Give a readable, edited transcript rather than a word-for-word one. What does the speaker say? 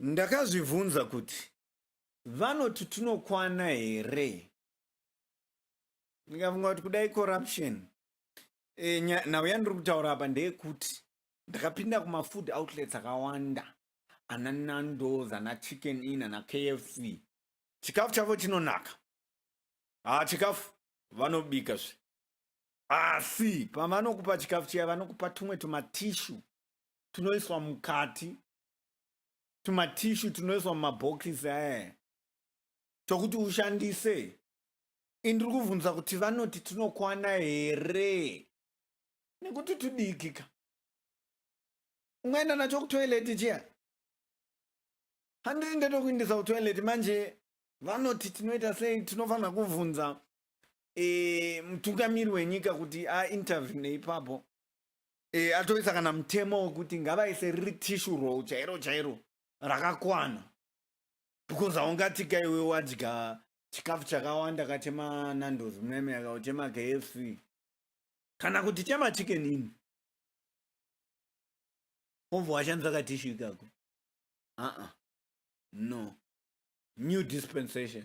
Ndakazvibvunza kuti vanoti tinokwana here? Ndikafunga kuti kudai corruption. E, nhau yandiri kutaura apa ndeyekuti ndakapinda kumafood outlets akawanda ana Nandos, ana Chicken Inn, ana KFC. Chikafu chavo chinonaka. Ha, chikafu vanobika zve. Asi pavanokupa chikafu chiya vanokupa tumwe tumatishu tunoiswa mukati, tumatishu tunoiswa mumabhokisi aya tokuti ushandise. Indiri kubvunza kuti vanoti tinokwana here? Nekuti tudiki ka. Ungaenda nacho kutoilet chiya? Handiti ndetokuindisa kutoilet manje vanoti tinoita sei? Tinofanira kubvunza mutungamiri wenyika kuti aintervene ipapo. Atoisa kana mutemo wekuti ngavaise riri tissue roll chairo chairo rakakwana, because haungati ka iwe wadya chikafu chakawanda ka chemaNandos munemeka, chemaKFC kana kuti chemaChicken Inn, wobva washandisa katissue ikako. Uh-uh. No new dispensation.